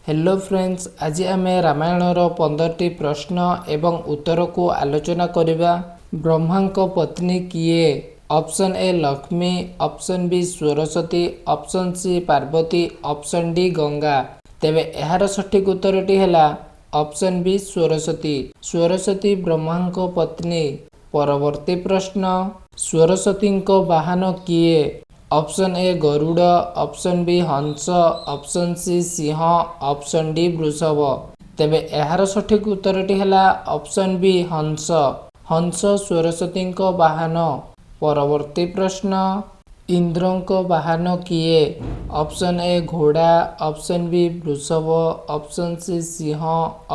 Hello friends, ଆଜି ଆମେ ରାମାୟଣର 15ଟି ପ୍ରଶ୍ନ ଏବଂ ଉତ୍ତରକୁ ଆଲୋଚନା କରିବା। ବ୍ରହ୍ମାଙ୍କ ପତ୍ନୀ କିଏ? Option A Lakshmi, option B Saraswati, option C Parvati, option D Ganga. ତେବେ ଏହାର ସଠିକ୍ ଉତ୍ତରଟି ହେଲା ଅପସନ୍ ବି ସରସ୍ୱତୀ। ସରସ୍ୱତୀ ବ୍ରହ୍ମାଙ୍କ ପତ୍ନୀ। ପରବର୍ତ୍ତୀ ପ୍ରଶ୍ନ, ସରସ୍ୱତୀଙ୍କ ବାହନ କିଏ? Option A Garuda, option B ହଂସ, ଅପସନ୍ ସି ସିଂହ, ଅପସନ୍ ଡି ବୃଷଭ। ତେବେ ଏହାର ସଠିକ୍ ଉତ୍ତରଟି ହେଲା ଅପସନ୍ ବି ହଂସ। ହଂସ ସରସ୍ୱତୀଙ୍କ ବାହନ। ପରବର୍ତ୍ତୀ ପ୍ରଶ୍ନ, ଇନ୍ଦ୍ରଙ୍କ ବାହନ କିଏ? ଅପସନ୍ ଏ ଘୋଡ଼ା, ଅପସନ୍ ବି ବୃଷଭ, ଅପସନ୍ ସି ସିଂହ,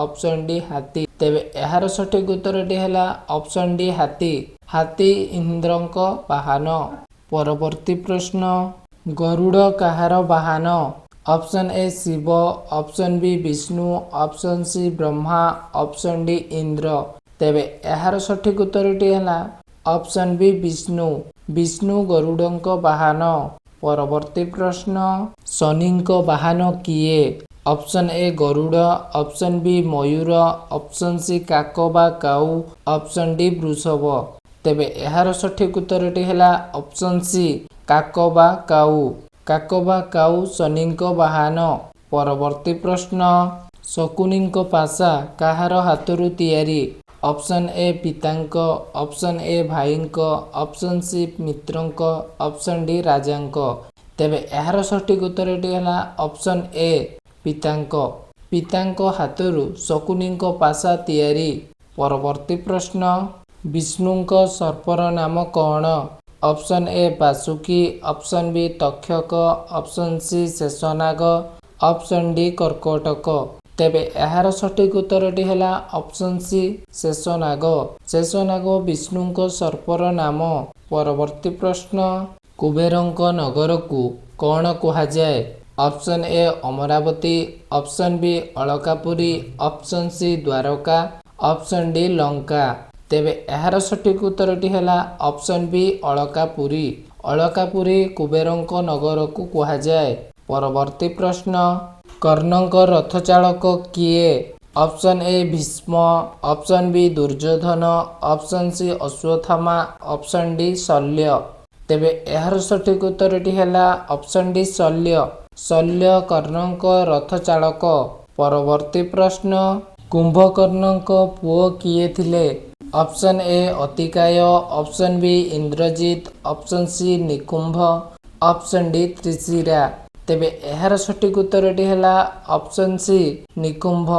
ଅପସନ୍ ଡି ହାତୀ। ତେବେ ଏହାର ସଠିକ୍ ଉତ୍ତରଟି ହେଲା ଅପସନ୍ ଡି ହାତୀ। ହାତୀ ଇନ୍ଦ୍ରଙ୍କ ବାହନ। ପରବର୍ତ୍ତୀ ପ୍ରଶ୍ନ, ଗରୁଡ଼ କାହାର ବାହନ? Option A Shiva, option B Vishnu, option C Brahma, option D Indra. ତେବେ ଏହାର ସଠିକ୍ ଉତ୍ତରଟି ହେଲା ଅପସନ୍ ବି ବିଷ୍ଣୁ। ବିଷ୍ଣୁ ଗରୁଡ଼ଙ୍କ ବାହନ। ପରବର୍ତ୍ତୀ ପ୍ରଶ୍ନ, ଶନିଙ୍କ ବାହନ କିଏ? Option A Garuda, option B ମୟୂର, ଅପସନ୍ ସି କାକ ବା କାଉ, ଅପସନ୍ ଡି ବୃଷଭ। ତେବେ ଏହାର ସଠିକ୍ ଉତ୍ତରଟି ହେଲା ଅପସନ୍ ସି କାକ ବା କାଉ। କାକ ବା କାଉ ଶନିଙ୍କ ବାହନ। ପରବର୍ତ୍ତୀ ପ୍ରଶ୍ନ, ଶକୁନିଙ୍କ ପାଶା କାହାର ହାତରୁ ତିଆରି? ଅପସନ୍ ଏ ପିତାଙ୍କ, ଅପସନ୍ ଏ ଭାଇଙ୍କ, ଅପସନ୍ ସି ମିତ୍ରଙ୍କ, ଅପସନ୍ ଡି ରାଜାଙ୍କ। ତେବେ ଏହାର ସଠିକ୍ ଉତ୍ତରଟି ହେଲା ଅପସନ୍ ଏ ପିତାଙ୍କ। ପିତାଙ୍କ ହାତରୁ ଶକୁନିଙ୍କ ପାଶା ତିଆରି। ପରବର୍ତ୍ତୀ ପ୍ରଶ୍ନ, ବିଷ୍ଣୁଙ୍କ ସର୍ପର ନାମ କ'ଣ? Option A Vasuki, option B Takshak, option C Sheshnag, option D Karkotak. ତେବେ ଏହାର ସଠିକ୍ ଉତ୍ତରଟି ହେଲା ଅପସନ୍ ସି ଶେଷନାଗ। ଶେଷନାଗ ବିଷ୍ଣୁଙ୍କ ସର୍ପର ନାମ। ପରବର୍ତ୍ତୀ ପ୍ରଶ୍ନ, କୁବେରଙ୍କ ନଗରକୁ କ'ଣ କୁହାଯାଏ? Option A Amaravati, option B Alakapuri, option C Dwarka, option D Lanka. ତେବେ ଏହାର ସଠିକ୍ ଉତ୍ତରଟି ହେଲା ଅପସନ୍ ବି ଅଳକାପୁରୀ। ଅଳକାପୁରୀ କୁବେରଙ୍କ ନଗରକୁ କୁହାଯାଏ। ପରବର୍ତ୍ତୀ ପ୍ରଶ୍ନ, କର୍ଣ୍ଣଙ୍କ ରଥ ଚାଳକ କିଏ? Option A Bhishma, option B Duryodhana, option C Ashwatthama, option D Shalya. ତେବେ ଏହାର ସଠିକ୍ ଉତ୍ତରଟି ହେଲା ଅପସନ୍ ଡି ଶଲ୍ୟ। ଶଲ୍ୟ କର୍ଣ୍ଣଙ୍କ ରଥ ଚାଳକ। ପରବର୍ତ୍ତୀ ପ୍ରଶ୍ନ, କୁମ୍ଭକର୍ଣ୍ଣଙ୍କ ପୁଅ କିଏ ଥିଲେ? Option A Atikaya, option B Indrajit, option C Nikumbha, option D Trishira. ତେବେ ଏହାର ସଠିକ୍ ଉତ୍ତରଟି ହେଲା ଅପସନ୍ ସି ନିକୁମ୍ଭ।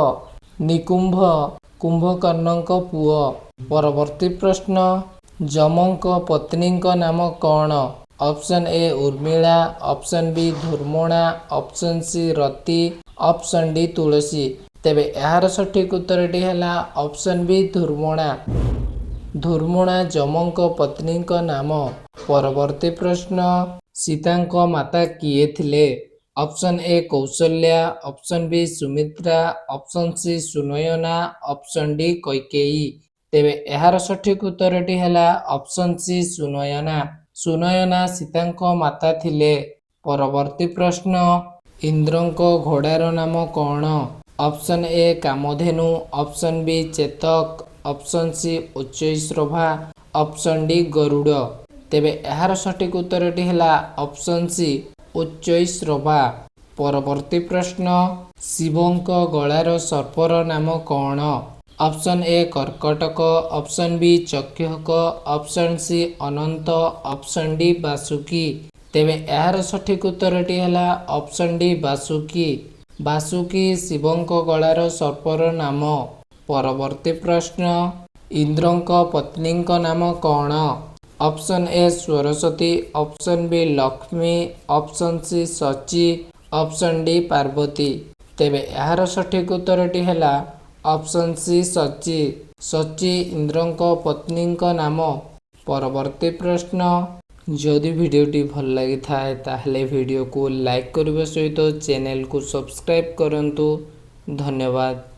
ନିକୁମ୍ଭ କୁମ୍ଭକର୍ଣ୍ଣଙ୍କ ପୁଅ। ପରବର୍ତ୍ତୀ ପ୍ରଶ୍ନ, ଯମଙ୍କ ପତ୍ନୀଙ୍କ ନାମ କ'ଣ? Option A Urmila, option B Dhurmana, option C Rati, option D Tulsi. ତେବେ ଏହାର ସଠିକ୍ ଉତ୍ତରଟି ହେଲା ଅପସନ୍ ବି ଧୂର୍ମଣା। ଧୂର୍ମଣା ଯମଙ୍କ ପତ୍ନୀଙ୍କ ନାମ। ପରବର୍ତ୍ତୀ ପ୍ରଶ୍ନ, ସୀତାଙ୍କ ମାତା କିଏ ଥିଲେ? ଅପସନ୍ ଏ Kaushalya, option B Sumitra, option C Sunayana, option D Kaikeyi. ତେବେ ଏହାର ସଠିକ୍ ଉତ୍ତରଟି ହେଲା ଅପସନ୍ ସି ସୁନୟନା। ସୁନୟନା ସୀତାଙ୍କ ମାତା ଥିଲେ। ପରବର୍ତ୍ତୀ ପ୍ରଶ୍ନ, ଇନ୍ଦ୍ରଙ୍କ ଘୋଡ଼ାର ନାମ କ'ଣ? Option A Kamdhenu, option B Chetak, option C Uchchaihshravas, option D Garuda. ତେବେ ଏହାର ସଠିକ୍ ଉତ୍ତରଟି ହେଲା ଅପସନ୍ ସି ଉଚ୍ଚୈଶ୍ରବା। ପରବର୍ତ୍ତୀ ପ୍ରଶ୍ନ, ଶିବଙ୍କ ଗଳାର ସର୍ପର ନାମ କ'ଣ? Option A Karkotak, option B Takshak, option C Ananta, option D Vasuki. ତେବେ ଏହାର ସଠିକ୍ ଉତ୍ତରଟି ହେଲା ଅପସନ୍ ଡି ବାସୁକି। ବାସୁକି ଶିବଙ୍କ ଗଳାର ସର୍ପର ନାମ। ପରବର୍ତ୍ତୀ ପ୍ରଶ୍ନ, ଇନ୍ଦ୍ରଙ୍କ ପତ୍ନୀଙ୍କ ନାମ କ'ଣ? Option A Saraswati, option B Lakshmi, option C Sachi, option D Parvati. ତେବେ ଏହାର ସଠିକ୍ ଉତ୍ତରଟି ହେଲା ଅପସନ୍ ସି ସଚୀ। ସଚୀ ଇନ୍ଦ୍ରଙ୍କ ପତ୍ନୀଙ୍କ ନାମ। ପରବର୍ତ୍ତୀ ପ୍ରଶ୍ନ, ଯଦି ଭିଡ଼ିଓଟି ଭଲ ଲାଗିଥାଏ, ତାହେଲେ ଭିଡ଼ିଓକୁ ଲାଇକ୍ କରିବା ସହିତ ଚ୍ୟାନେଲକୁ ସବସ୍କ୍ରାଇବ୍ କରନ୍ତୁ। ଧନ୍ୟବାଦ।